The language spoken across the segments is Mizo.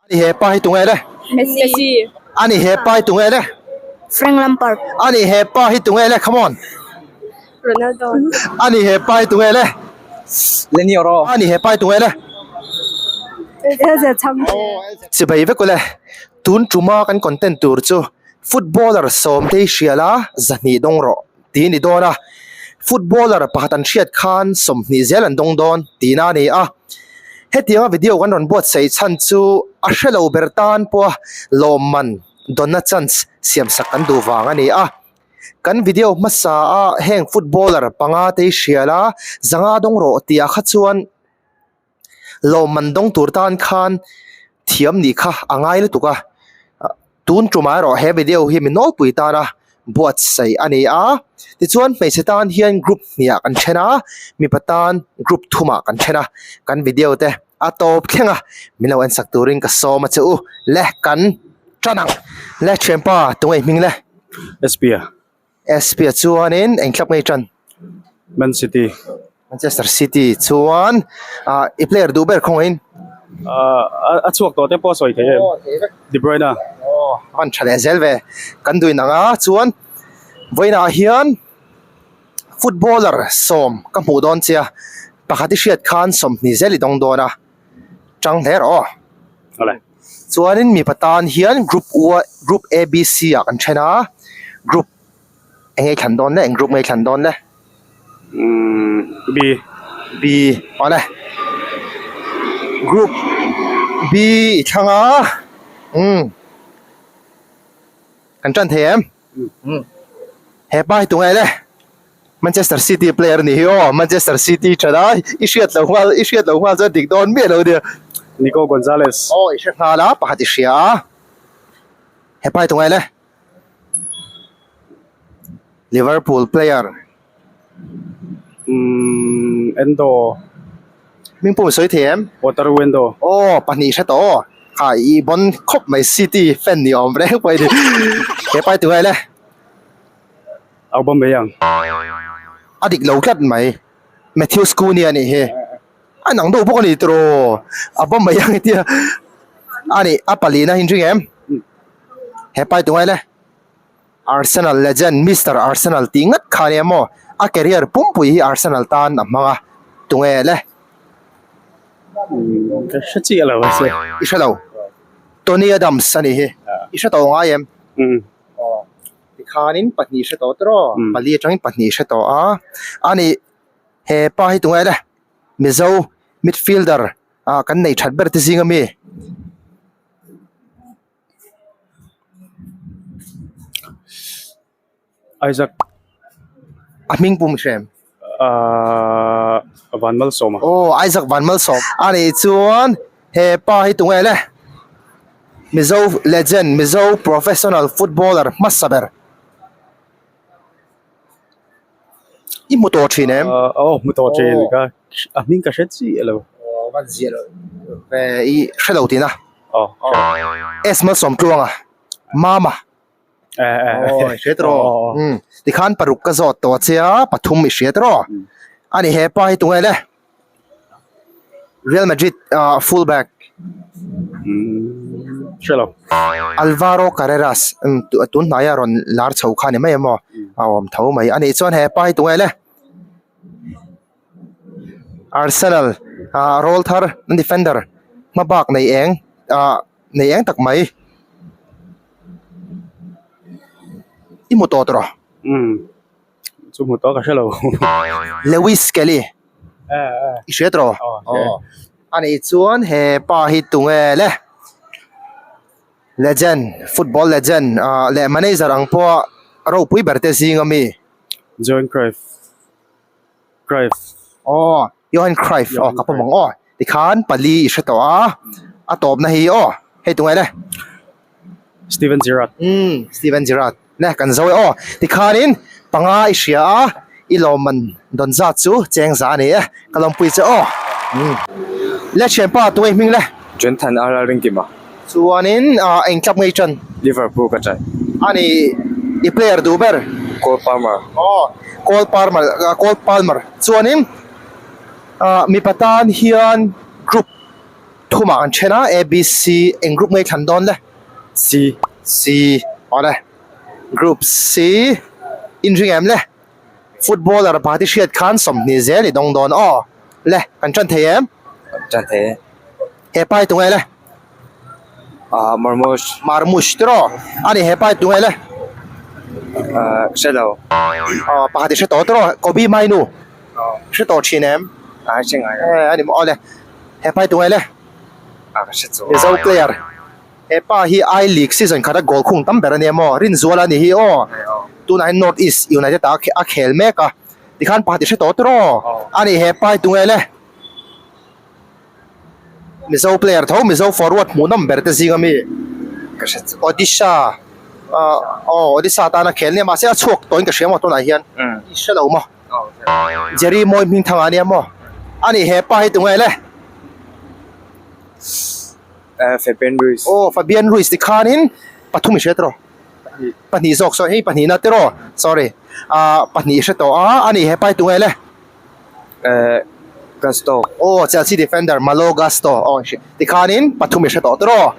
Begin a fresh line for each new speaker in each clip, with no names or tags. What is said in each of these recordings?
Ani he pa hi tunge le?
Messi.
Ani he pa hi tunge le?
Frank Lampard.
Ani he pa hi tunge le? Come on.
Ronaldo.
Ani he pa hi tunge le?
Lenny Oro.
Ani he pa hi tunge le?
Elza Chhangte.
Chibai vek ule. Tun tuma kan content tur chu footballer sawmtei hriala zahnih dawng rawh tih a ni dawn a. Footballer pakhat an hriat khan 20 zel an dawng dawn tihna a ni a. Hetianga video kan rawn buatsaih chhan chu a hrelo ber tan pawha lawmman dawnna chance siamsak kan duh vang a ni a. Kan video hmasa a heng footballer panga te hi hrial a, zanga dawng rawh tih ah kha chuan Lawmman dawng tur tan khan thiam nih kha a ngai lutuk a, tun tumah erawh he video hi mi nawlpui tana buatsaih a ni a, tichuan hmeichhe tan hian group hniah kan then a, mipa tan group thumah kan then a, kan video te a tawp thleng a, min lo ensak turin ka sawm a che u le kan tan ang le thianpa tunge hming le?
SP a.
SP a chuanin eng thlap nge i tan?
Man City.
Manchester City chuan ah i player duh ber khawngaihin?
Ah a chhuak tawh te pawh a sawi thei em? De Bruyne.
Aw a van tha leh zel ve. Kan duhin ang a chuan vawiinah hian footballer sawm ka hmuh dawn che a, pakhat i hriat khan 20 zel i dawng dawn a, tang hle rawh aw.
Awle.
Chuanin mipa tan hian group U group A B C ah kan then a, group eng nge i thlan dawn le eng group nge i thlan dawn le?
Umm B.
B awle group B i thlang a umm kan tan thei em? Hepa hi tunge le? Manchester City player ni hi aw Manchester City tha da i hriat lo nghal i hriat lo nghal chuan dik dawn miah lo nia.
Nico Gonzalez.
Aw i hre nghal a pakhat i hria a. Hepa hi tunge le? Liverpool player.
Umm Endo.
Hming pawh i sawi thei em?
Wataru Endo.
Aw pahnih hre tawh aw. Kha i bon khawp mai City fan ni awm reng pawh i ni. Hepa hi tunge le?
Aubameyang.
A dik lo tlat mai. Matheus Cunha anih hi. A nang deuh bawk a ni tiraw. Aubameyang i tia. A nih a palina hi in ring em? Hepa hi tunge le? Arsenal legend Mister Arsenal tih ngat kha nia maw? A career pumpui hi Arsenal tan a hmang a, tunge le?
Ka hre chiah lo a che.
I hre lo. Tony Adams a nih hi. I hre tawh ngai em? Aw. Tikhanin pahnih hre tawh tawh rawh. Pali atangin pahnih hre tawh a. A nih he pa hi tunge le? Mizo midfielder ah kan nei that ber te zing ami.
Isaac
A hming pum hrem.
Ahh Vanmalsawma.
Aw Isaac Vanmalsawm a nih chuan he pa hi tunge le Mizo legend Mizo professional footballer hmasa ber i hmu tawh thin em?
Aw hmu tawh thin ka a hming ka hre chiah lo.
Aw van ziah lo ve i hre lo tihna.
Aw
S Malsawmtluanga Mama Aw i hre tawh umm tikhan paruk ka zawt tawh che a pathum i hre tawh a ni hepa hi tunge le Real Madrid ah full back
umm hre lo
Alvaro Carreras umm tun hnaia rawn lar chho kha ni mai em aw a awm tho mai a nih chuan hepa hi tunge le Arsenal ah rawl thar defender hma bak nei eng ah nei eng tak mai i hmu tawh tawh
umm chu hmu tawh ka hre lo
Lewis Kelly i hria tawh aw a nih chuan he pa hi tunge le legend football legend ah leh manager ang pawha ropui ber te zing ami
Johan Cruyff Cruyff
aw Johan Cruyff aw ka pawm ang aw tikhan pali i hre tawh a a tawpna hi aw hei tunge le
Steven Gerrard
umm Steven Gerrard le kan zo e aw tikhanin panga i hria a i lawmman dawn zat chu cheng za a ni e ka lawmpui che aw umm le thianpa tunge i hming le
Jonathan a ral ringkim a.
Chuanin ah eng club nge i tan?
Liverpool ka tan.
A ni i player duh ber?
Cole Palmer.
Aw Cole Palmer Cole Palmer. Chuanin ah mipa tan hian group. thumah kan then a, A B C eng group nge i thlan dawn le?
C.
C awle group C inring em le? Footballer party hriat khan 20 zel i dawng dawn aw le kan tan thei em?
Tan thei e.
He pa hi tunge le?
Ah Marmoush.
Marmoush tiraw ani he pa hi tunge le?
Ah hre lo.
Aw pakhat i hre tawh tiraw Kobbie Mainoo hre tawh thin em?
Ah hre ngai
lo. Eh ani maw awle he pa hi tunge le?
Ah ka hre chu.
Mizo player. He pa hi I League season khata goal khung tam ber a nia maw? Rinzuala a ni hi aw. Tunah hian North East United ah a khel mek a. Tikhan pakhat i hre tawh tiraw? A ni he pa hi tunge le? Mizo player tho, Mizo forward hmuhnawm ber te zing a mi. Odisha aw Odisha tana khel nia mahse a chhuak tawhin ka hria maw tunah hian i hre lo maw? Jerry Mawi hmingthang a nia maw? A ni he pa hi tunge le?
Fabian Ruiz.
Aw Fabian Ruiz ti khanin pathum i hre tawh pahnih zawk sawi hei pahnih na tiraw sorry ah pahnih i hre tawh a a ni hepa hi tunge le
Gusto.
Aw Chelsea defender Malo Gusto aw ti khanin pathum i hre tawh tiraw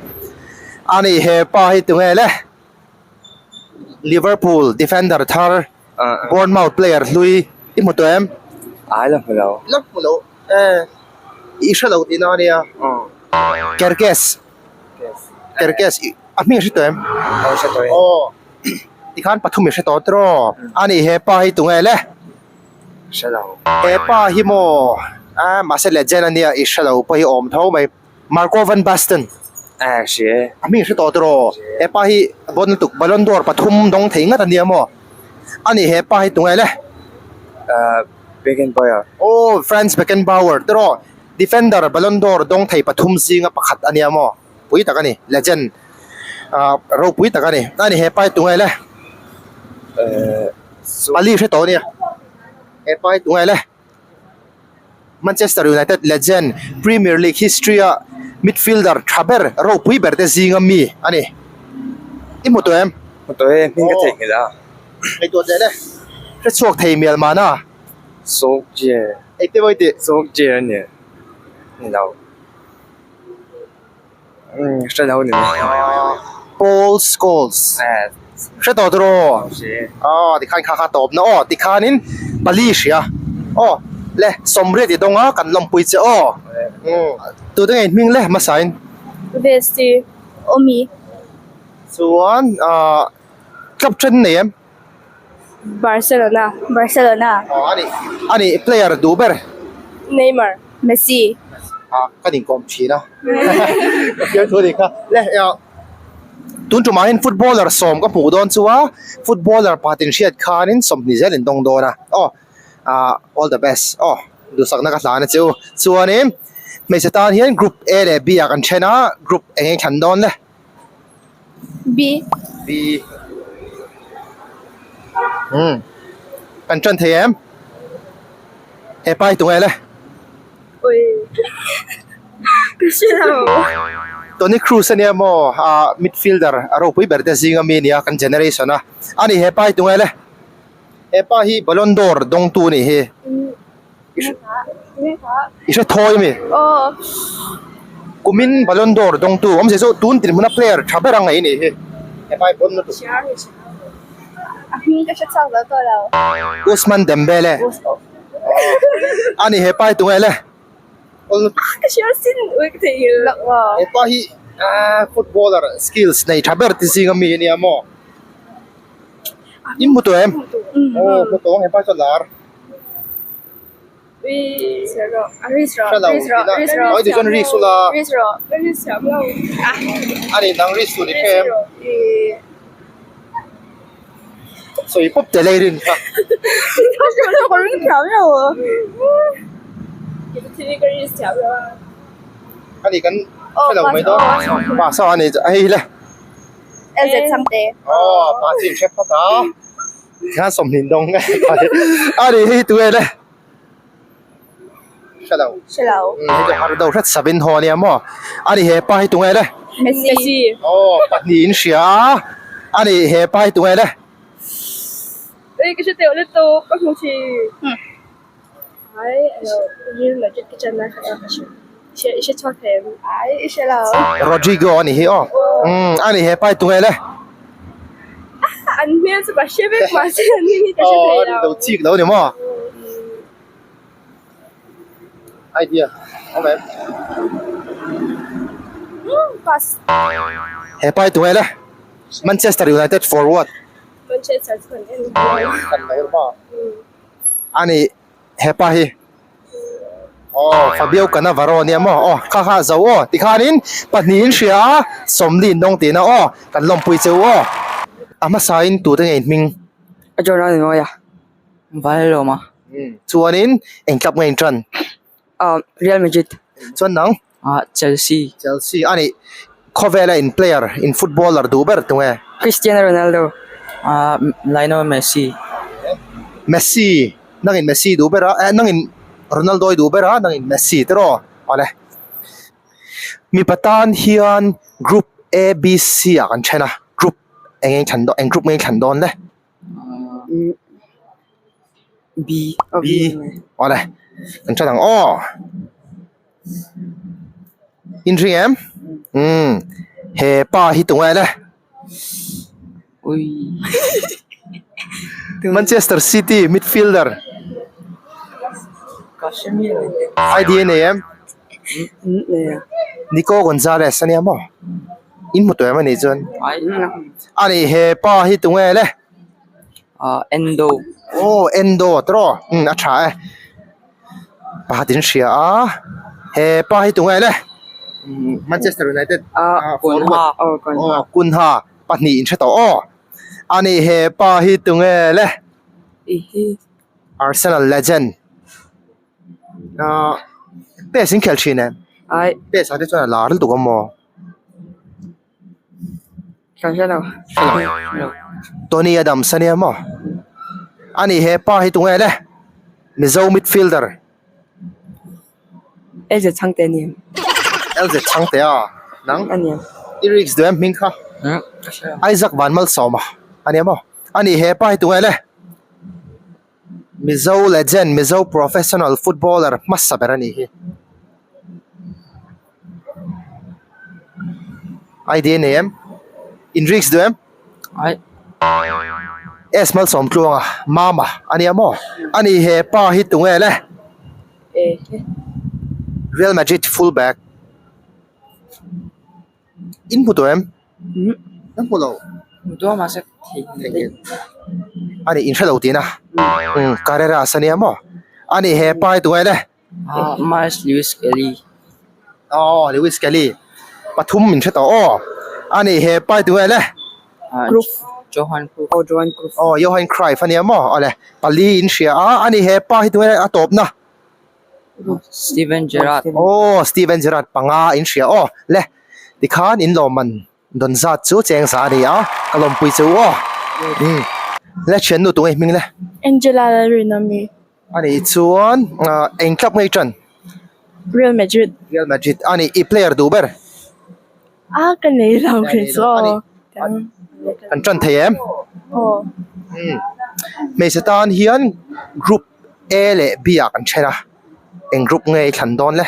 a ni hepa hi tunge le Liverpool defender thar Bournemouth player hlui i hmu tawh em?
Ai la hmu lo.
La hmu lo e i hre lo tihna a nia. Kerkez Kerkez a hming a hre tawh em?
Aw hre tawh e.
Aw tikhan pathum i hre tawh tiraw a ni hepa hi tunge le?
Hre lo.
Hepa hi maw a mahse legend a nia i hre lo pawh hi awm tho mai. Marco van Basten.
A hre.
A hming hre tawh tiraw? Hepa hi bon lutuk Ballon d'Or pathum dawng thei ngat a nia maw? A ni hepa hi tunge le?
Beckenbauer.
Aw Franz Beckenbauer tiraw? Defender Ballon d'Or dawng thei pathum zinga pakhat a nia maw? Pui tak a ni, legend ropui tak a ni. A ni hepa hi tunge le? Pali hre tawh a nia. Hepa hi tunge le? Manchester United legend, Premier League history-a midfielder tha ber, ropui ber te zinga mi a ni. I hmu tawh em?
Hmu tawh e, hming ka theihnghilh a.
Ngaihtuah teh le. Hre chhuak thei mial mahna.
Solskjaer.
Engtin maw i tih?
Solskjaer a ni. Ni lo. Hre lo ni mai.
Paul Scholes. Hre tawh tur aw. Aw tikhan kha kha tawpna aw tikhanin pali hria aw le sawmriat i dawng a kan lawmpui che aw. Tute ngei hming le hmasain.
Vesti Omi.
Chuan club then nei em?
Barcelona. Barcelona.
Aw ani ani player duh ber.
Neymar. Messi.
Ah ka inkawm thin a ka fiam thu anih kha le ah tun tumah hian footballer sawm ka hmuh dawn chu a footballer pakhatin hriat khanin 20 zel in dawng dawn a aw ah all the best aw duhsakna ka hlan a che u chuanin hmeichhe tan hian group A leh B ah kan then a group eng eng thlan dawn le.
B.
B. Hmm. Kan tan thei em? He pa hi tunge le?
Ui. Ka hre lo.
Toni Kroos ania maw? A midfielder a ropui ber te zinga mi ania kan generation a. Ani he pa hi tunge le? He pa hi Ballon d'Or dawngtu anih hi. I hre thawi ami?
Aw.
Kumin Ballon d'Or dawngtu awmzia chu tun dinhmuna player tha ber a ngaih anih hi. He pa hi bon lutuk.
A hming ka hre chhuak lo tawh lo.
Ousmane Dembele. Ani he pa hi tunge le?
Ka hria sin ui ka thei lo.
He pa hi footballer skills nei tha ber ti zing ami ania maw? In hmu tawh em? Aw hmu tawh ang he pa hi chu a lar. Hre lo tina oi risk ula ani nang risk tur i hre em sawi pawp tel ei rin kha ani kan hre lo mai dawn pa saw ani hei le aw pa chin hre phawt a. Tikhan 20 dawng a ni hi tu e le hre lo
hre lo
hei chu har deuh hret savin haw ania maw a ni he pa hi tunge le
Messi
aw pahnih in hria a a ni he pa hi tunge le
Ui ka hre teuh lutuk ka hmu thin ai alo Real Madrid ka chan lai kha ka hre. Hre i hre chhuak thei em? Ai i hre lo.
Rodrigo a ni hi aw. Umm a ni he pa hi tunge le?
An hmel chu ka hre vek mahse an hming hi ka hre thei lo.
Aw lo chik lo ni maw? Idea awm em?
Umm pass.
He pa hi tunge le? Manchester United forward.
Manchester chu kan en lo.
Kan lo emaw? A ni. Hepa hi aw Fabio Cannavaro ania maw aw kha kha zo aw tikhanin pahnihin hria a sawmli in dawng tihna aw kan lawmpui che u aw a hmasain tute nge in hming
A Jordan a ni mawi a Vallalawma
chuanin eng club nge in tan
ah Real Madrid
chuan nang
ah Chelsea
Chelsea a nih khawvela in player in footballer duh ber tunge
Cristiano Ronaldo ah Lionel Messi
Messi nangin Messi duh ber a eh nangin Ronaldo i duh ber a nangin Messi te rawh awle mipa tan hian group A B C ah kan then a group eng eng thlan dawn eng group nge thlan dawn le.
B
B awle kan then ang aw. In ring em? Umm he pa hi tunge le? Manchester City midfielder ID a nei em? Nico Gonzalez a nia maw? In hmu tawh em a nih chuan? A nih he pa hi tunge le?
Endo
Aw Endo tawh umm a tha e. Pakhat in hria a he pa hi tunge le Manchester United
Cunha
aw Cunha pahnih in hre tawh aw ani he pa hi tunge le Arsenal legend ah P E S in khel thin em P E S ah te chuan a lar lutuk a maw.
Ka hre lo.
Hre lo. Tony Adams a nia maw? Ani he pa hi tunge le? Mizo midfielder.
LZ Chhangte a ni em?
LZ Chhangte a? Nang?
A ni em?
I risk duh em hming kha?
Ka hre lo.
Isaac Vanmalsawma a nia maw? Ani he pa hi tunge le? Mizo legend, Mizo professional footballer hmasa ber a nih hi. Idea nei em? In risk duh em?
Ai.
S Malsawmtluanga, Mama a nia maw? A ni he pa hi tunge le? Real Madrid full back. In hmu tawh em? Kan hmu lo.
Hmu tawh a mahse thei
daih. A nih in hre lo tihna. Umm Carreras a nia maw? A nih he pa hi tunge le?
Ah Miles Lewis Kelly.
Aw Lewis Kelly. Pathum min hre tawh aw. A nih he pa hi tunge le?
Cruyff. Johan Cruyff.
Aw Johan Cruyff. Aw Johan Cruyff a nia maw? Awle pali in hria a. A nih he pa hi tunge a tawpna?
Steven Gerrard.
Aw Steven Gerrard panga in hria aw le tikhan in lawmman dawn zat chu cheng za a ni a ka lawmpui che u aw umm le thiannu tunge hming le.
Angela Lalrinawmi.
A nih chuan eng club nge i tan?
Real Madrid.
Real Madrid a nih i player duh ber?
A ka nei lo kei chu aw.
Kan tan thei em?
Aw.
Umm hmeichhe tan hian group A leh B ah kan then a, eng group nge i thlan dawn le?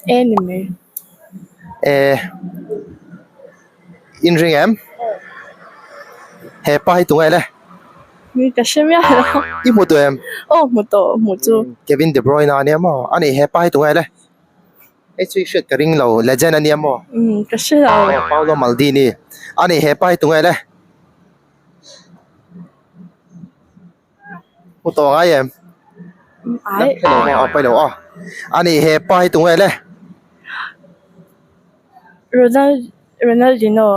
A ni mai.
E in ring em? He pa hi tunge le?
Ni ka hre miah lo.
I hmu tawh em?
Aw hmu tawh hmu chu.
Kevin De Bruyne a nia maw? A nih he pa hi tunge le? Hei chu i hriat ka ring lo, legend a nia maw?
Umm ka hre lo.
Aw Paolo Maldini. A nih he pa hi tunge le? Hmu tawh ngai em?
Ai.
Hre lo maw? Aw pailo aw. A nih he pa hi tunge le?
Ronald Ronaldinho.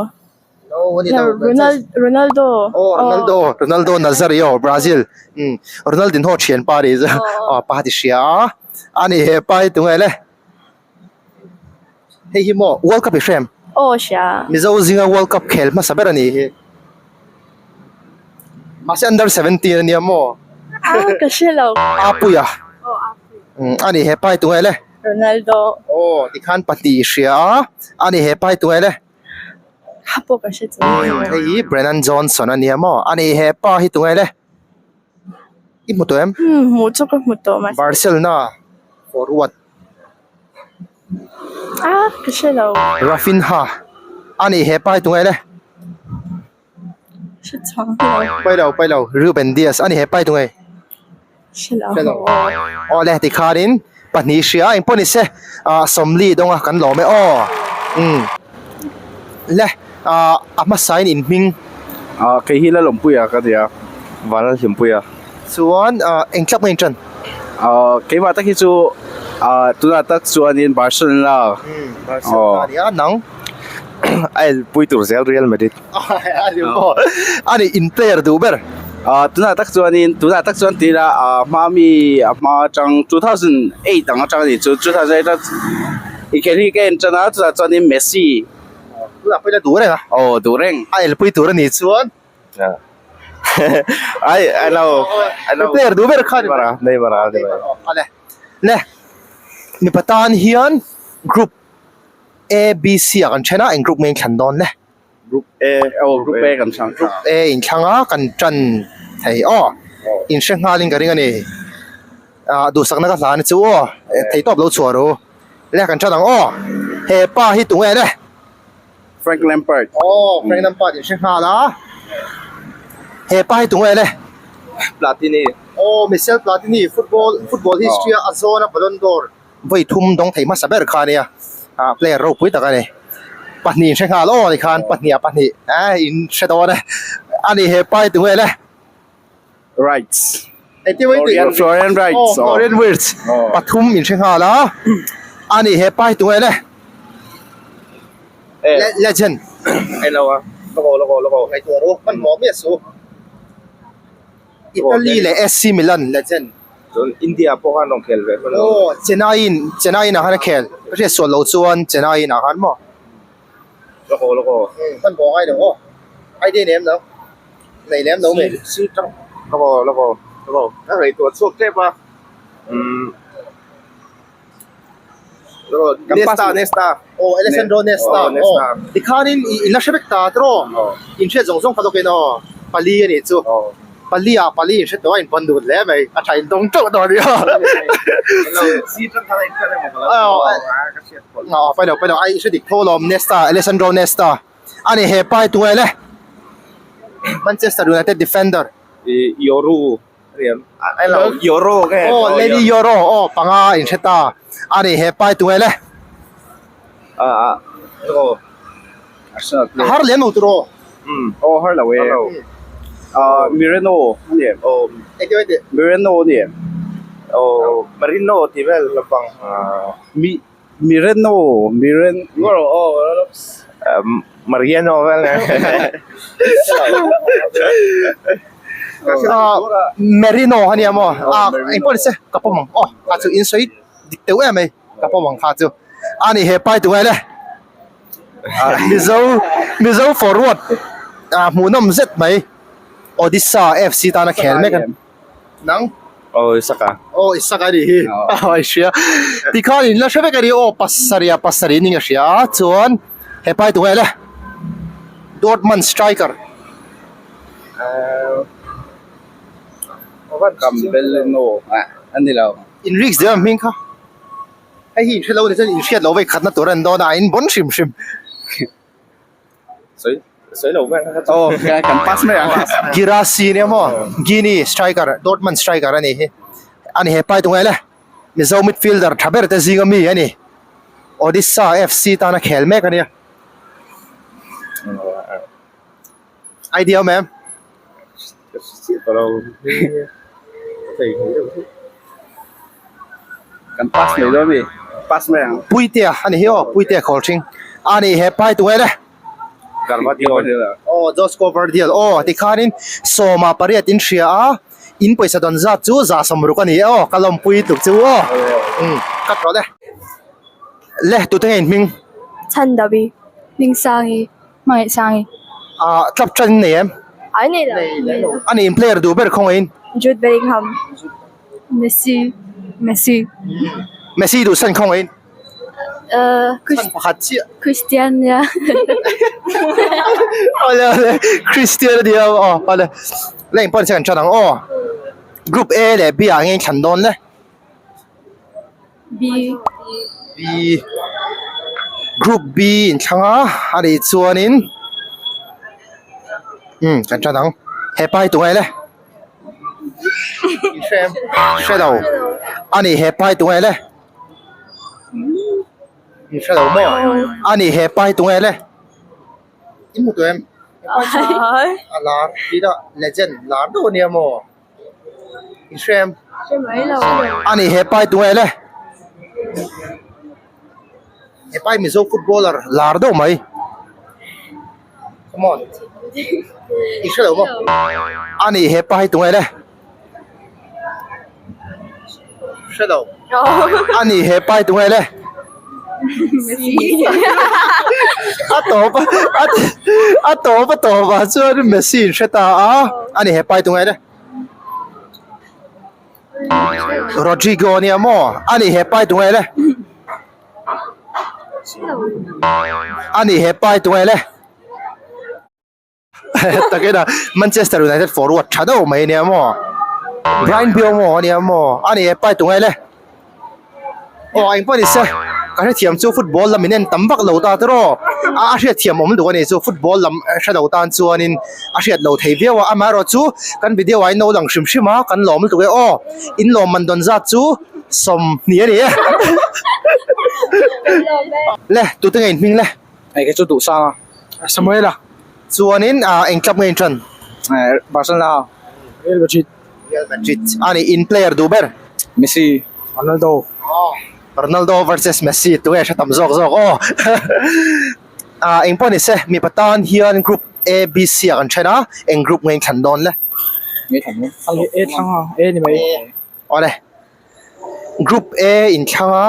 No a ni lo.
Ronald Ronaldo.
Aw Ronaldo Ronaldo Nazario Brazil. Umm Ronaldinho thian pa a nih chu. Aw pa ti hria a. A nih he pa hi tunge le? Hei hi maw World Cup i hrem?
Aw hria.
Mizo zinga World Cup khel hmasa ber a nih hi. Mahse under 17 a nia maw?
A ka hre lo.
Apuia.
Aw Apuia.
Umm a nih he pa hi tunge le?
Ronaldo.
Aw tikhan pahnih i hria a, a nih he pa hi tunge le?
Kha pawh ka hre chuang lo.
Hei hi Brennan Johnson a nia maw? A nih he pa hi tunge le? I hmu tawh em?
Umm hmuh chu ka hmu tawh mahse.
Barcelona forward.
Ah ka hre lo.
Rafinha a nih he pa hi tunge le?
Hre chhuak lo.
Pai lo pai lo Ruben Dias a nih he pa hi tunge?
Hre lo.
Hre lo. Aw le tikhanin pahnih hria a engpawh ni se ah sawmli dawnga kan lawm e aw. Umm le ah a hmasain in hming.
Ah kei hi Lalawmpuia ka nia Vanlalhlimpuia.
Chuan ah eng tlak mai in tan?
Ah keimah tak hi chu ah tunah tak chuanin Barcelona.
Umm Barcelona nia nang?
A elpui tur zel Real Madrid.
A nih in player duh ber.
Ah tunah tak chuanin tunah tak chuan tih ila ah hma mi a hma atang 2008 ang atang a nih chu 2008 a inkhel hi ka en tan a chutah chuanin Messi
Tunah pawh ila duh reng a.
Aw duh reng.
A elpui tur a nih chuan.
Ai ai lo ai lo
Player duh ber kha a ni.
Neymar a Neymar a
Neymar a le mipa tan hian group A B C ah kan then a eng group nge in thlan dawn le.
Group A aw group A kan thlang
Group A in thlang a kan tan thei aw in hre nghal in ka ring a ni ah duhsakna ka hlan chu aw thei tawp lo chhuah ru le kan tan ang aw he pa hi tunge le
Frank Lampard
aw Frank Lampard in hre nghal a he pa hi tunge le
Platini
aw Michel Platini football football history a zawn a Ballon d'Or Vawi thum dawng thei hmasa ber kha a nia, ah player ropui tak a ni. Pahnih in hre nghal aw ni khan pahnih ah pahnih eh in hre dawn e. A ni he pa hi tunge le?
Rights.
Engtin mai tih?
Florian Rights.
Aw Florian Wirtz. Pathum in hre nghal a. A ni he pa hi tunge le? Legend.
Hello a. Logo logo logo.
Ngaihtuah ru hmanhmawh miah su. Italy leh AC Milan legend.
Chuan India pawh khan rawn khel ve hman lo.
Aw Chennai in Chennai in ah khan a khel. Ka hriat sual lo chuan Chennai in ah khan maw.
Lawk aw lawk aw.
Hman bawh ngai lo aw. Idea nei em lo. Nei lem lo mai.
Si tang lawk aw lawk aw lawk aw. Ka ngaihtuah chhuak tep a. Umm. Nesta Nesta.
Aw Alessandro Nesta.
Aw Nesta.
Tikhanin i la hre vek ta tiraw? In hriat zawng zawng kha lawkin aw pali a nih chu. Pali ah pali in hre tawh a in pawn dun hle mai. A tha in dawng teuh tawh a nia. Aw pailo pailo ai i hre dik tho alawm Nesta Alessandro Nesta. A ni he pa hi tunge le? Manchester United defender.
I Yoru Yoro nge
Aw Lady Yoro aw panga in hre ta a ni he pai tunge le
a
a har lem lo tur aw
aw har lo e a Mireno ani em
aw
engtin mai tih
Mireno ani em
aw Marino tih vel lampang
mi Mireno Miren
aw Mariano vel
Merino a nia maw ah engpawh ni se ka pawm ang aw kha chu in sawi dik deuh em mai ka pawm ang kha chu a ni he pai tunge le Mizo Mizo forward ah hmuhnawm zet mai Odisha FC tana khel mek a ni. Nang?
Aw Isaka.
Aw Isaka a nih hi. Aw i hria. Tikhan in la hre vek a ni aw pasarih ah pasarih ning a hria a chuan he pai tunge le Dortmund striker.
Campbellino a ni lo.
In risk deuh ang hming kha. Hei hi in hre lo a ni chuan in hriat loh vei khatna tur a ni dawn a in bawn hrim hrim.
Sawi sawi lo vel kha
aw kan pass mai ang.
Girassi nia maw Guinea striker Dortmund striker a ni hi a ni he pai tunge le Mizo midfielder tha ber te zinga mi a ni Odisha FC tana khel mek a nia idea awm em?
Kan pass mai dawn mi pass mai ang.
Puitea a ni hi aw Puitea khawl hring a ni he pai tunge le
Garvadiol
aw Josko Vardial aw tikhanin sawma pariat in hria a in pawisa dawn zat chu za sawmruk a ni e aw ka lawmpui tluk chu aw umm ka tawh le le tute nge in hming
Chhandawi Hmingsangi Hmangaihsangi.
Ah club tan in nei em?
Ai nei lo. Nei lo.
A ni in player duh ber khawngaih in?
Jude Bellingham. Messi. Messi.
Messi duh san khawngaih in?
Uh,
San pakhat chiah.
Christian nia.
Awle awle Christian a nia aw awle. Leng pawh ni se kan tan ang aw. Group A leh B ah nge in thlan dawn le?
B.
B. Group B in thlang a a nih chuanin umm kan tan ang hepa hi tunge le hre lo a nih hepa hi tunge le hre lo maw a nih hepa hi tunge le in hmu tawh em a lar tih a legend lar deuh a nia maw. I hrem.
Hre mai lo.
Ani he pai tunge le. He pai Mizo footballer lar deuh mai. Come on. I hre lo maw? Ani he pai tunge le. Hre lo. Ani he pai tunge le. A tawp a tawp a tawp ah chuan Messi in hre ta a ani he pai tunge le. Rodrigo ania maw ani he pai tunge le. Ani he pai tunge le. Takena Manchester United forward tha deuh mai ania maw Bryan Mbeumo ania maw ani he pai tunge le aw eng pawh ni se ka hrethiam chu football lam in en tam vak lo ta te rawh a a hriatthiam awm duh a ni chu football lam hre lo tan chuanin a hriat lo thei viau a amaherawhchu kan video ah in lo lang hrim hrim a kan lawm lutuk e aw in lawm man dawn zat chu 20 a ni e le tute nge in hming le.
Hei kei chu duh sang a Samuel a.
Chuanin ah eng club nge in tan?
Barcelona. Real Madrid.
Real Madrid. A ni in player duh ber?
Messi. Ronaldo.
Ronaldo versus Messi tunge hre tam zawk zawk aw. Ah eng pawh ni se mipa tan hian group A B C ah kan then a eng group nge in thlan dawn le?
Nge thlan dawn? A thlang a A ni mai.
Awle group A in thlang a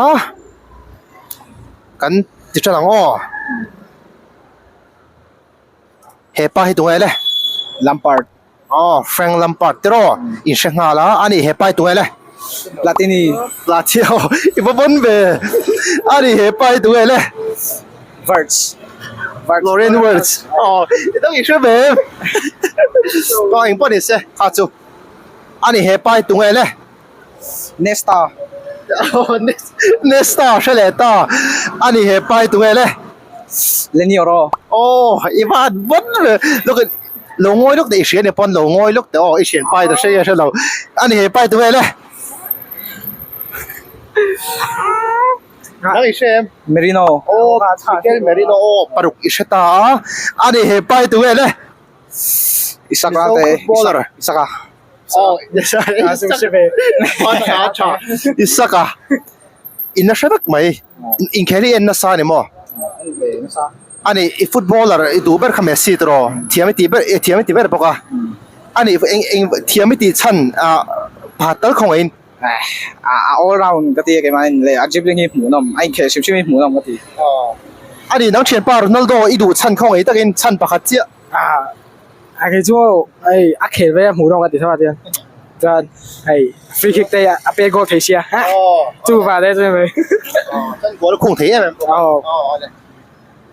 kan ti tan ang aw hepa hi tunge le
Lampard
aw Frank Lampard te rawh in hre nghal a ani hepa hi tunge le
Platini
Platini aw i va pawn ve ani hepa hi tunge le
Wirtz
Florian Wirtz aw i dang i hre ve em aw engpawh ni se kha chu. Ani he pai tunge le?
Nesta.
Nesta hre leh ta. Ani he pai tunge le?
Leny Yoro.
Aw i van vawn ve. Lawk in lo ngawi lawk teh i hria ni pawn lo ngawi lawk teh aw i thian pai ta hre nge hre lo. Ani he pai tunge le? Nang i hre em?
Merino.
Aw Mikel Merino aw paruk i hre ta a. Ani he pai tunge le?
Isaka te
footballer
Isaka
oh Isaka Isaka in a hre vek mai inkhel hi en nasa ani maw ani i footballer i duh ber kha Messi tawh thiam i tih ber thiam i ti ber bawk a ani eng eng thiam i tih chhan ah pakhat tal khawngaihin
a all round ka ti a keimah in leh a dribbling hi hmuhnawm a inkhel hrim hrim hi hmuhnawm ka ti.
A ni nang thianpa Ronaldo i duh chhan khawngaih takin chhan pakhat chiah.
A kei chu hei a khel ve a hmuhnawm ka ti tho a tiang chuan hei free kick te a pe goal thei sia chu va le chu mai.
Chuan goal a khung thei em em bawk a.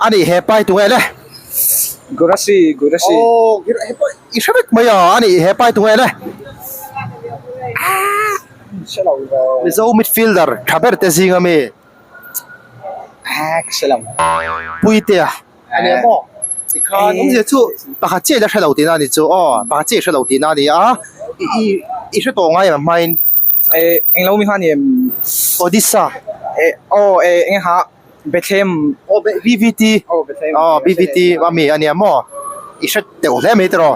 A ni he pai tunge le.
Gurasi Gurasi.
Aw he pawh i hre vek mai a a ni he pai tunge le. Mizo midfielder tha ber te zing ami. Puitea a ni maw tikhan awmzia chu pakhat chiah ila hre lo tihna a ni chu aw pakhat chiah i hre lo tihna a ni a i i hre tawh ngai em hmain.
Englo mi kha a ni em?
Odisha.
Aw eng ha Bethlehem
aw BVT
aw Bethlehem
aw BVT ami ania maw i hre teuh hle mai tiraw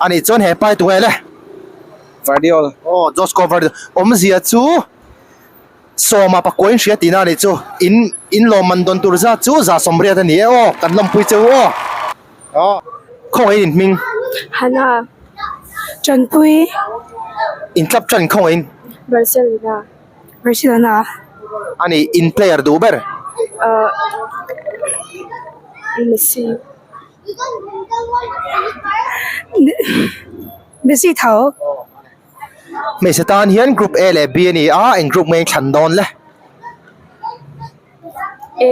ani chuan he pai tunge le
Vardiol
aw Josko Vardiol awmzia chu sawma pakua in hria tihna ani chu in in lawmman dawn tur zat chu za sawmriat ani e aw kan lawmpui cheu aw aw khawngaih in hming
Hana Tanpui
in tlap tan khawngaih in
Barcelona Barcelona.
Ani in player duh ber.
Ahh Messi. Messi tho.
Hmeichhe tan hian group A leh B a ni a, eng group nge in thlan dawn le?
A.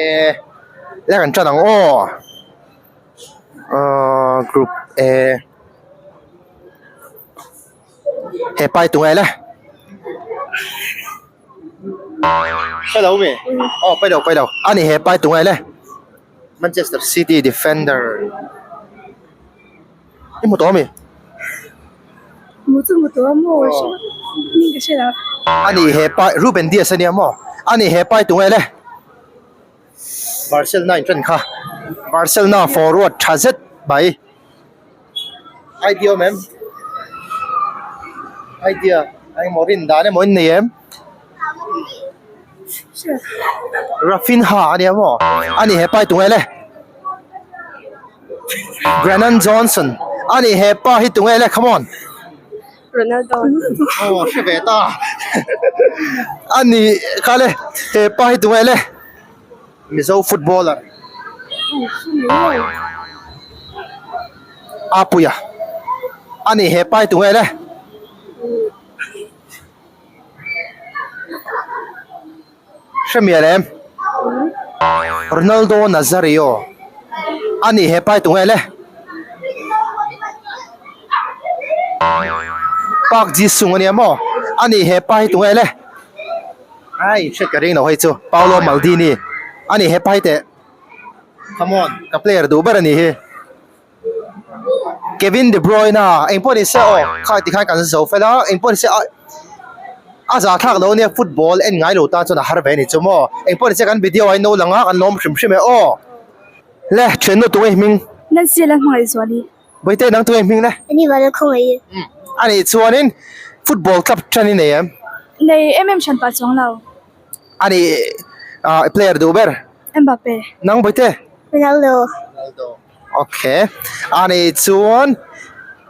A. Le kan tan ang aw. Ahh group A. He pai tunge le. Hre lo mi? Aw pailo pailo. Ani he pai tungai le. Manchester City defender. I hmu tawh ami?
Hmu chu hmu tawh a maw hre hming ka hre lo.
Ani he pai Ruben Dias ania maw? Ani he pai tungai le. Barcelona in ṭan kha. Barcelona forward ṭha zet mai. Idea awm em? Idea engemaw rin dan emaw in nei em? Raphinha a nia maw? A ni hepa hi tunge le? Brennan Johnson a ni hepa hi tunge le come on.
Ronaldo.
Aw hre ve ta. A ni kha le hepa hi tunge le? Mizo footballer Apuia a ni hepa hi tunge le? Hre mial em? Ronaldo Nazario a ni hepa hi tunge le? Park Ji Sung a nia maw? A ni hepa hi tunge le? Ai hriat ka ring lo hei chu Paolo Maldini a ni hepa hi teh come on ka player duh ber a ni hi Kevin De Bruyne a engpawh ni se aw kha tikhan kan zo fel a engpawh ni se a a zah thlak lo ania football en ngai lo tan chuan a har ve a ni chu maw engpawh ni se kan video ah in lo lang a kan lawm hrim hrim e aw le thiannu tunge hming
Nancy la hmangaih zuali.
Bawihte nang tunge hming le?
Ani vala khawngaih i.
A nih chuanin football club tan i nei em?
Nei em em hran pah chuang lo.
A nih ah player duh ber?
Mbappe.
Nang Bawihte?
Ronaldo.
Ronaldo. Okay. A nih chuan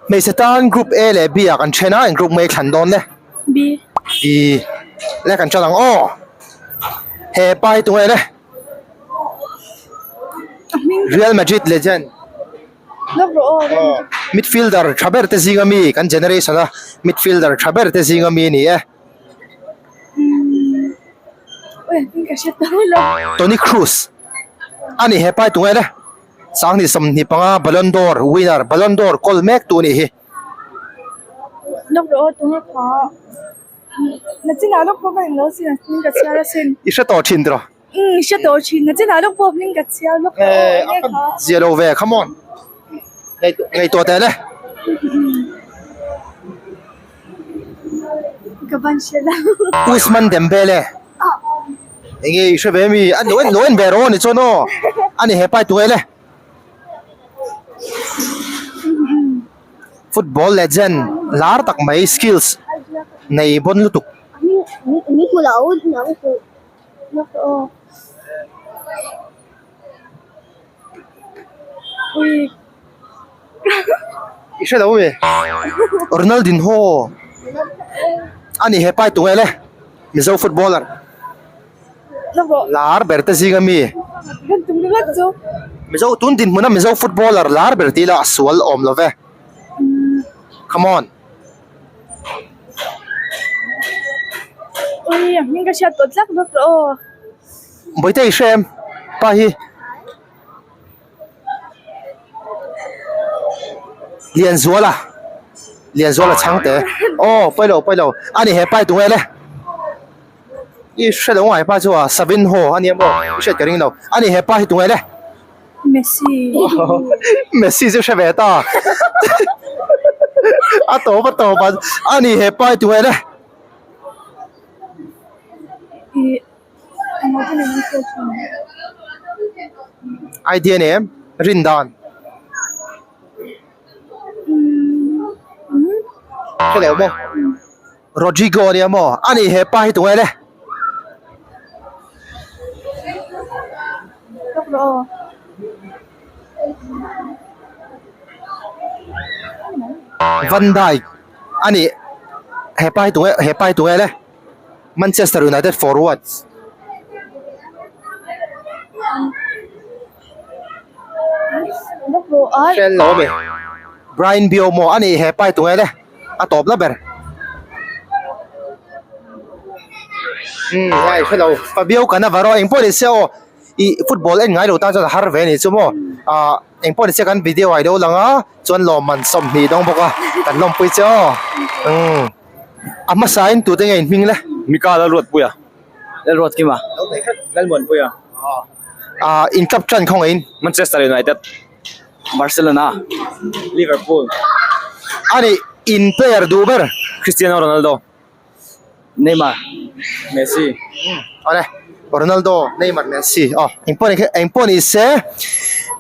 hmeichhe tan group A leh B ah kan then a, eng group nge i thlan dawn le?
B.
B. Le kan tan ang aw. He pa hi tunge le? Real Madrid legend. Midfielder tha ber te zinga mi kan generation a midfielder tha ber te zinga mi a ni e. Toni Kroos a ni hepa hi tunge le Sanghnih 25 Ballon d'Or winner Ballon d'Or kawl mek tu a nih hi. I hre tawh thin tiraw?
Umm hre tawh thin a chinah lawk pawh hming ka chhiar lawk tawh
Eh, a ka zia lo ve come on ngaihtuah teh le
ka ban hre lo
Usman Dembele enge i hre ve mi a lo en lo en ve rawh ni chuan aw ani hepa hi tunge le football legend lar tak mai skills nei bawn lutuk
Min hmu lo nang hmuh
I hre lo mi? Ronaldinho a ni hepa hi tunge le Mizo footballer lar ber te zinga mi Mizo tun dinhmuna Mizo footballer lar ber tih ila a sual awm lo ve come on.
Ui a hming ka hriat tawh tlak bawk rawh aw.
Bawihte i hre em pa hi Lianzuala Lianzuala chhangte aw pailo pailo a ni hepa hi tunge le i hre lo ngai pa chu a Savinho a nia maw i hriat ka ring lo a ni hepa hi tunge le.
Messi.
Messi chu hre ve ta. A tawp a tawp a a ni he pa hi tunge le. Idea nei em rin dan. Hre leh maw. Rodrigo a nia maw a ni he pa hi tunge le. Van Dijk a ni he pa hi tunge he pa hi tunge le Manchester United forward. Hriat lo ami Bryan Mbeumo a ni he pa hi tunge le. a tawp la ber umm ngai hre lo Fabio Cannavaro eng pawh ni se aw ih football en ngai lo tan chuan a har ve a ni chu maw ah eng pawh ni se kan video ah i lo lang a chuan lawmman 20 dawng bawk a kan lawmpui che aw umm a hmasa in tute nge in hming le
Mika la ruat pui a.
Lalruatkima. Lalmuanpuia.
Ah, in club tan khawngaihin.
Manchester United. Barcelona. Liverpool.
Ani in player duh ber.
Cristiano Ronaldo. Neymar. Messi.
Awle, Ronaldo, Neymar, Messi. Aw, engpawh ni engpawh ni se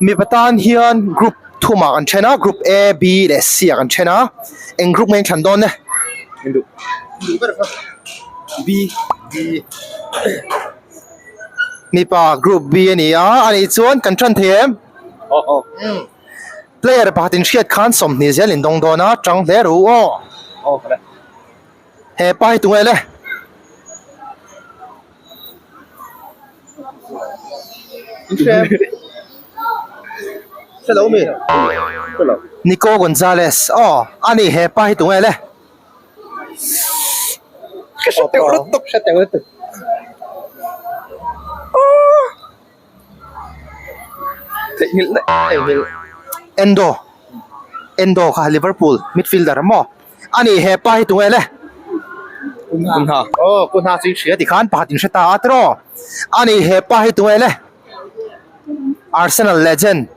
mipa tan hian group thumah kan then a, group A, B leh C ah kan then a, eng group nge in thlan dawn e?
Duh.
Duh ber kha.
B.
B. Mipa group B a ni a, anih chuan kan tan thei em?
Aw aw.
Player pakhat in hriat khan 20 zel in dawng dawn a, tang hle ru aw.
Aw ka le.
He pa hi tunge le? In hre em? Hre lo mi?
Hre lo.
Nico Gonzalez aw, ani he pa hi tunge le?
Ka hre teuh lutuk.
Hre teuh lutuk.
Theihnghilh daih.
Theihnghilh. Endo. Endo kha Liverpool midfielder maw? Ani he pa hi tunge le?
Kunha.
Aw Kunha chu i hria tikhan pakhat in hre ta a tiraw? Ani he pa hi tunge le? Arsenal legend.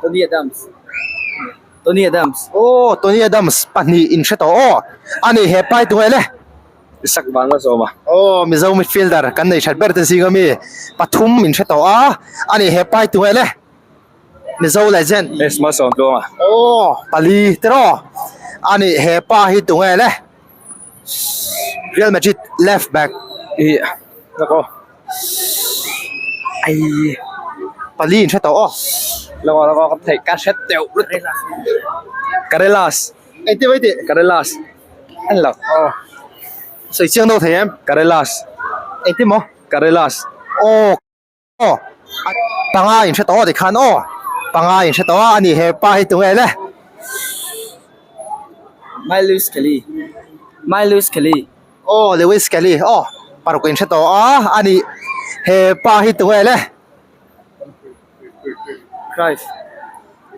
Tony Adams. Tony Adams.
Aw Tony Adams pahnih in hre tawh aw. Ani he pa hi tunge le?
Isak vang a zawm a.
Aw Mizo midfielder kan nei that ber te zing ami pathum in hre tawh a, ani he pai tu nge le Mizo legend.
Yes malsawm tluang a.
Aw pali tiraw ani he pa hi tu nge le Real Madrid left back.
Ih lak aw ai
pali in hre tawh aw.
Lak aw lak aw ka theih ka hre teuh lutuk Karelas.
Engtin mai tih?
Karelas. An lo.
Aw. Sawi chiang deuh thei em?
Karelas.
Engtin maw?
Karelas.
Aw. Aw. Panga in hre tawh aw tikhan aw. Panga in hre tawh a ani he pa hi tunge le?
My Lewis Kelly. My Lewis Kelly.
Aw Lewis Kelly. Aw. Paruk in hre tawh a ani he pa hi tunge le?
Cruyff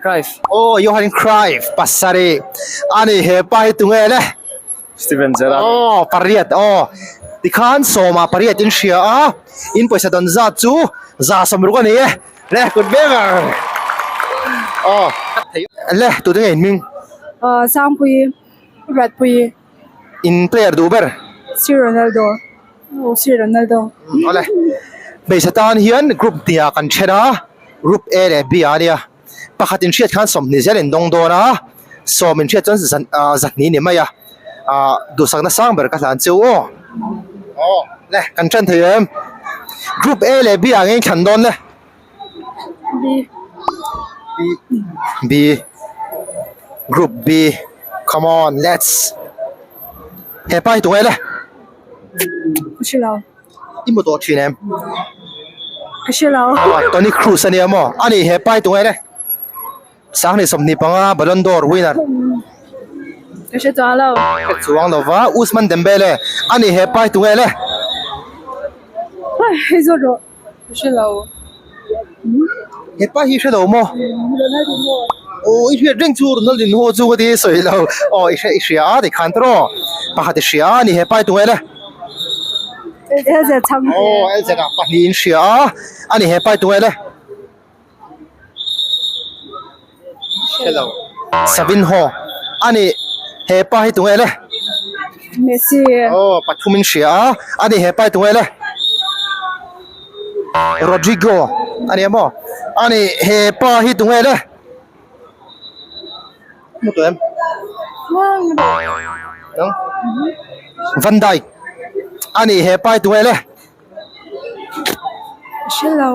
Cruyff
Aw Johan Cruyff pasarih a ni he pa hi tunge le
Steven Gerrard
Aw pariat aw tikhan sawma pariat in hria a in pawisa dawn zat chu 60 a ni e le kut vek ang aw le tute nge in hming
Aw Sangpui Ratpui
In player duh ber
Sir Ronaldo Aw Sir Ronaldo.
Awle hmeichhe tan hian group hniah kan then a group A leh B ah ania pakhat in hriat khan 20 zel in dawng dawn a sawm in hriat chuan zan ah zahnih ni mai a ah duhsakna sang ber ka hlan cheu aw aw le kan then thei em group A leh B ah nge in thlan dawn le
B
B group B come on let's hepa hi tunge le.
Ka hre lo.
I hmu tawh thin em?
Ka hre lo.
Toni Kroos a nia maw? A nih he pai tunge le. Sanghnih 25 Ballon d'Or winner.
Ka hre chuang lo.
Hre chuang lo va. Ousmane Dembele a nih he pai tunge le.
Hei zawt rawh. Ka hre lo.
He pa hi hre lo maw?
Ronaldinho.
Aw i hriat reng chu Ronaldinho chu ka ti sawi lo. Aw i hre i hria a tikhan tawh pakhat i hria a ni he pa hi tunge le?
Elzet chhang te.
Aw Elzet ah pahnih in hria a a ni he pa hi tunge le? Hre lo. Savinho a ni he pa hi tunge le?
Messi.
Aw pathum in hria a a ni he pa hi tunge le? Rodrigo a ni maw? A ni he pa hi tunge le? Hmu tawh em? Van Dijk a ni he pa hi tunge le?
Hre lo.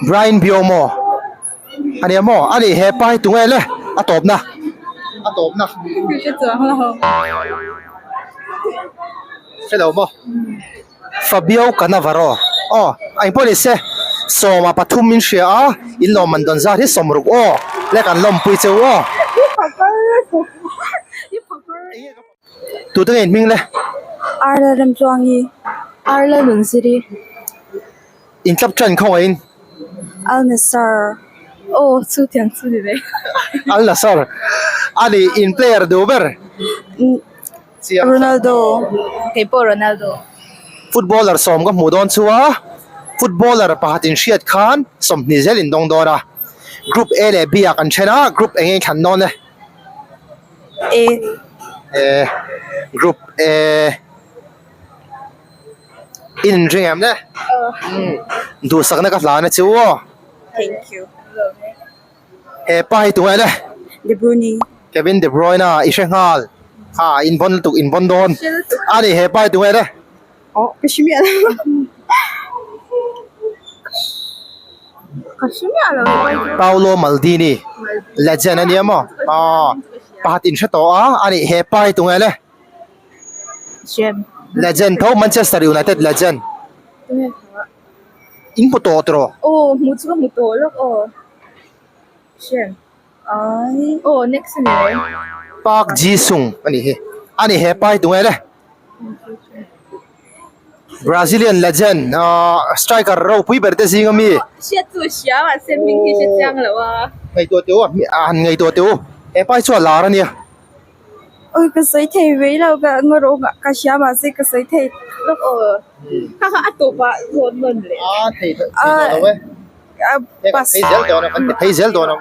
Bryan Mbeumo a nia maw? A ni he pa hi tunge le? A tawpna. A tawpna.
Hre chuang lo.
Hre lo maw? Fabio Cannavaro aw a engpawh ni se sawma pathum in hria a in lawmman dawn zat hi 60 aw le kan lawmpui cheu aw. Tute nge in hming le?
Arla Remtluangi, Arla Nunziri.
In tlap tan khawngaih in?
Al Nassr. Aw chu tiang chu ni ve.
Al Nassr. A ni in player duh ber? chiang.
Ronaldo. Keipawh Ronaldo.
Footballer sawm ka hmuh dawn chu a, footballer pakhat in hriat khan 20 zel in dawng dawn a. Group A leh B ah kan then a, group eng nge thlan dawn e?
A.
A. Group A. In inring em le? Duhsakna ka hlan a chu aw.
Thank you.
He pa hi tunge le?
De Bruyne.
Kevin De Bruyne a i hre nghal. Ha in bon lutuk in bon dawn. A ni he pa hi tunge le?
Oh, ka hre miah lo. Ka hre miah lo.
Paolo Maldini legend a nia maw? Aw pakhat in hre tawh a, a ni he pa hi tunge le? Legend tho Manchester United legend. In hmu tawh tawh.
Aw hmu chu ka hmu tawh lawk aw. Shem. Ai aw next ani mai.
Park Ji Sung ani hi. Ani he pa hi tunge le. Brazilian legend ah striker ropui ber te zing ami.
Hriat chu hria mahse hming hi hre chiang lo a.
Ngaihtuah teh u a han ngaihtuah teh u. He pa hi chu a lar ania.
Oi ka sawi thei mai lo ka ngarawng ah ka hria mahse ka sawi thei lawk aw kha kha a tawp ah zawn nawn leh
a thei thei lo e
pass
phei zel dawn a kan ti phei zel dawn a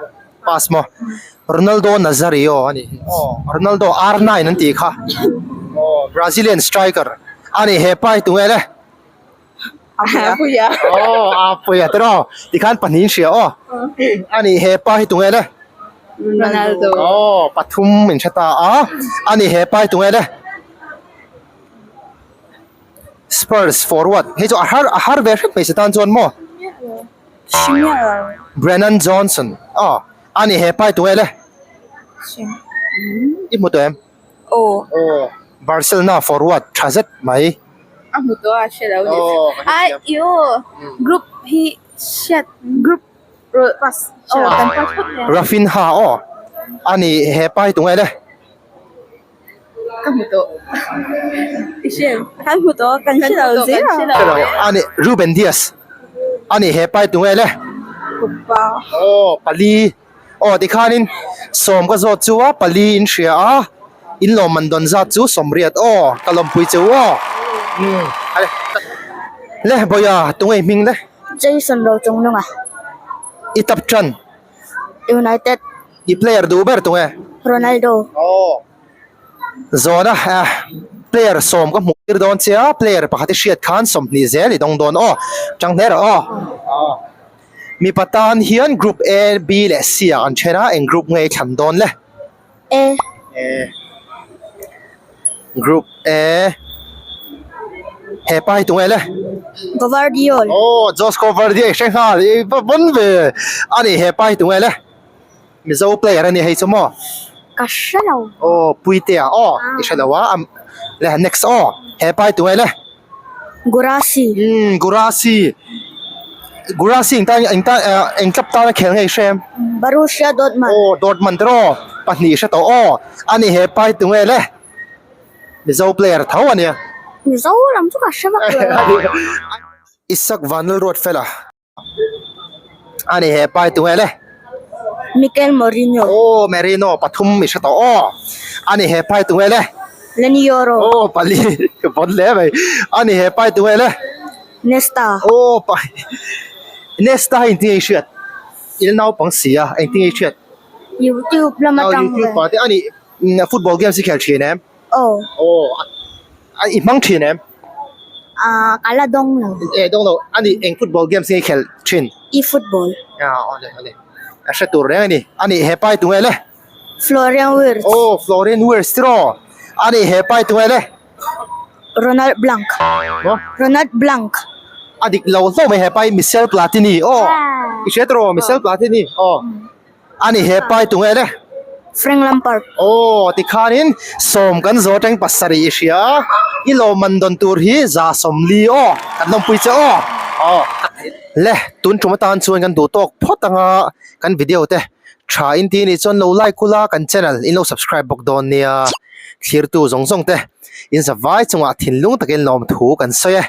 pass maw Ronaldo Nazario a nih hi aw Ronaldo R9 an tih kha aw Brazilian striker a ni he pa hi tunge le
Apuia
aw Apuia te rawh tikhan pahnih in hria aw a ni he pa hi tunge le
Ronaldo
aw pathum in hre ta a a ni he pa hi tunge le Spurs forward hei chu a har a har ve hrep hmeichhe tan chuan maw Brennan Johnson aw a ni he pa hi tunge le i hmu tawh em?
Aw.
Aw. Barcelona forward tha zet mai.
A hmu tawh a hre lo ni. Ai i aw group hi hriat group pass aw kan pass phawt mai a.
Raphinha aw a ni he pa hi tunge le?
Ka hmu tawh. I hre em? Kan hmu tawh kan hre lo zel a.
Hre lo a ni Ruben Dias a ni he pa hi tunge le?
Pogba.
Aw pali. Aw tikhanin sawm ka zawt chu a pali in hria a in lawmman dawn zat chu sawmriat aw ka lawmpui che u aw umm le Bawia tunge i hming le?
Jason Rochungnunga.
I tap tan?
United.
I player duh ber tunge?
Ronaldo.
Aw zawna player sawm ka hmuh tir dawn che a player pakhat i hriat khan 20 zel i dawng dawn aw tang hle rawh aw. Mipa tan hian group A, B leh C ah an then a, eng group nge i thlan dawn le?
A.
A. Group A. He pa hi tunge le?
Gvardiol.
Oh, Josko Gvardiol i hre nghal, i va vawn ve. A ni, he pa hi tunge le? Mizo player a ni hei chu maw?
Ka hre lo.
Oh, Puitea aw, i hre lo a, le next aw, he pa hi tunge le?
Gurasi.
Umm Gurasi. Gurasi eng tan eng tan eng club tan a khel nge i hre em?
Borussia Dortmund.
Aw Dortmund te rawh pahnih hre tawh aw. Ani he pa hi tunge le? Mizo player tho a nia.
Mizo lam chu ka hre vak lo.
Isak Vanlalruatfela. Ani he pa hi tunge le?
Mikel Merino.
Aw Merino pathum i hre tawh aw. Ani he pa hi tunge le?
Leny Yoro.
Aw pali ka vawn hle mai. Ani he pa hi tunge le?
Nesta.
Aw pa Nesta hi engtin nge i hriat? I la naupang si a engtin nge i hriat?
YouTube lama tang ve.
YouTube ah te ani football games i khel thin em?
Aw.
Aw i hmang thin em?
Ah ka la dawng lo.
Eh dawng lo. Ani eng football games nge i khelh thin?
E football.
Ah awle awle. A hre tur reng ani. Ani he pa hi tunge le?
Florian Wirtz.
Aw Florian Wirtz tiraw. Ani he pa hi tunge le?
Ronald Blank.
Maw?
Ronald Blank.
A dik lo hlauh mai he pa hi Michel Platini. Aw i hre tiraw Michel Platini. Aw. Ani he pa hi tunge le?
Frank Lampard.
Aw tikhanin sawm kan zawh atang pasarih i hria a, i lawmman dawn tur hi za sawmli aw kan lawmpui che aw. Aw le tun tum atan chuan kan duh tawk phawt anga kan video te tha in ti anih chuan lo like ula kan channel in lo subscribe bawk dawn nia. Thlirtu zawng zawng te in zavai chungah thinlung takin lawmthu kan sawi e.